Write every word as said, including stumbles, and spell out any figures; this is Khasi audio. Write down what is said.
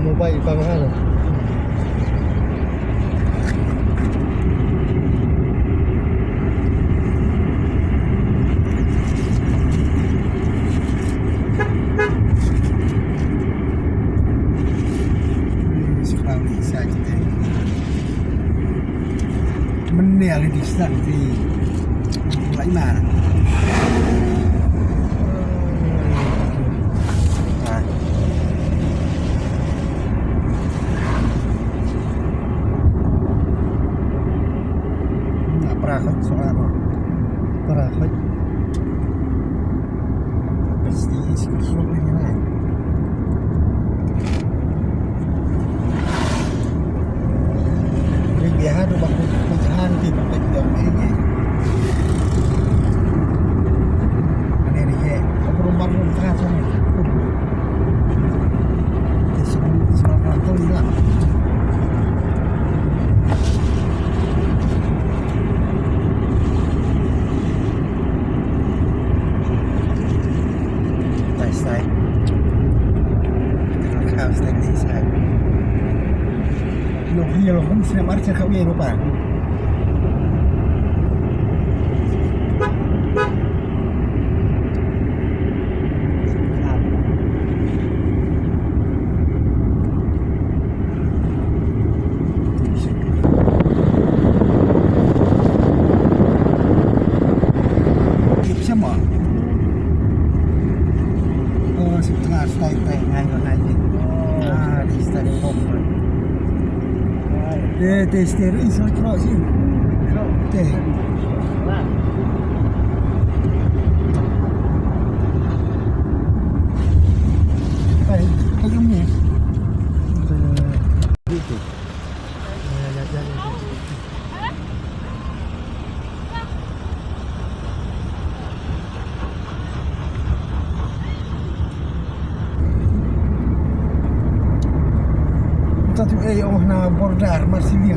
Mobile pang hal. Sekarang ni saya kita. Mendel di sana di Laimar. Para khot soal apa? Para khot. Pasti sing suruh ni kan. Ri biaha tu bak kujahan ti bak jam ini. Ane ri ye. Aku rumah rumah sana. Ti sini sini kan tu hilang. Nice side. Nice side. Lo, lo, lo, kung sino marcha ka uye, pa. Sama. Oh, sebelah style, style, ngai, ngai. Ah, di style pop. Te, te, steering so tro si. Te. Ay, ay, yung ni. Dito. Tatu eh, oh, na border, masih dia.